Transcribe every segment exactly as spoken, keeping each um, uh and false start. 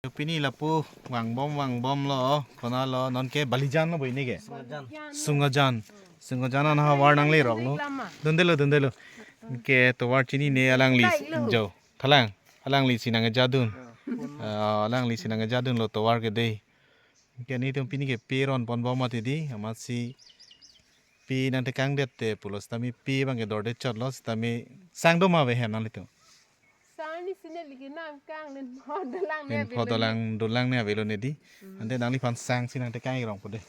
Pini lapu vangbom vangbomlo, konatlo, nonke Balijan lo bo neke? Sungajan. Sungajan. Sungajan an havar nangleroklo. Dundelo, dundelo. Ke tovar chinine alangli. Kailo. Jo. Thalang. Alanglisi nangkejadun. Ah, alanglisi nangkejadunlo tovar ke dei. Ke nelitum pini ke pe ronponbom mati dei, amatsi pe nangtekangdet te pulo sitame pe abangke dorde chotlo sitame sang do ma ave hem nanglitum? Sang ni sine liki nangkang, linpho dolang ne. Linpho avelo, dolang, dolang ne avelo ne dei. Hmm. Ante nangliphan sang si nangtekang-ik rong po dei.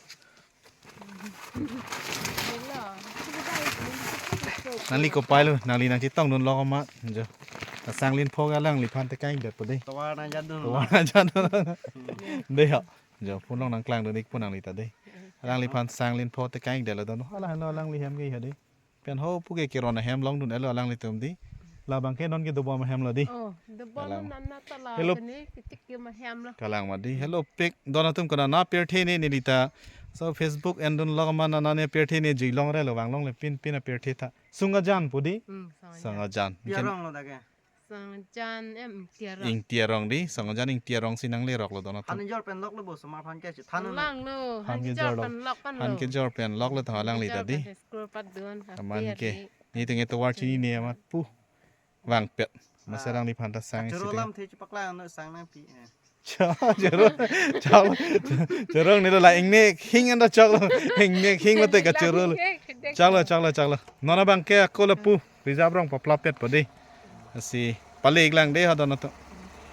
Hello. Nangli kopai lo, nangli nangchetongdunlo ma, jo. Sang linpho ke alangliphan tekang-ikdet po dei. Tovar nangkejadun. Tovar nangkejadun. Dei ho. Jo, phone along nangklangdun-ik po nangli ta dei. Alangliphan sang linpho tekang-ikdetlo don. Hala helo alangli hem ke ha dei. Pen ho puke keron ahem longdun-etlo alanglitum dei. Labangke nonke dobom ahemlo dei. Oh, dobom. Alang. Nana ta la. Hello. Tene ketik ke mahemlo. Kalang ma dei. Hello, pik don atum, konat apirthe ne neli ta. So Facebook endunlo ma, nana ne apirthe ne jui longrelo, vanglongle pin pin apirthe ta. Sungajan pu dei. Hmm, Sungajan. Sungajan. Tiarong lo dak ke. Sungajan em Tiarong. Ing Tiarong dei, Sungajan Ing Tiarong si nangleroklo don atum. Han kejor pen loklo bo, osomar aphan ke chethan un. Langlo, han kejor lo. Pen lok pan lo. Han kejor pen loklo ta alangli ta dei. Kejor pen school padun. Aman ke. Nelitum ke tovar chinine amat pu vangpet. Masi alangliphan ta sang. Kachoro siteng. Lamthe chepaklang no sang nangpi. Eh. Cho, choro, choro, choro nelo la ingnek hing anda choklo. Ingnek hing mate kachoro lo. Choklo, choklo, choklo. Non abangke ako lapu. Reserve rong paplapet po dei. Lasi pale-ik lang dei ha don atum.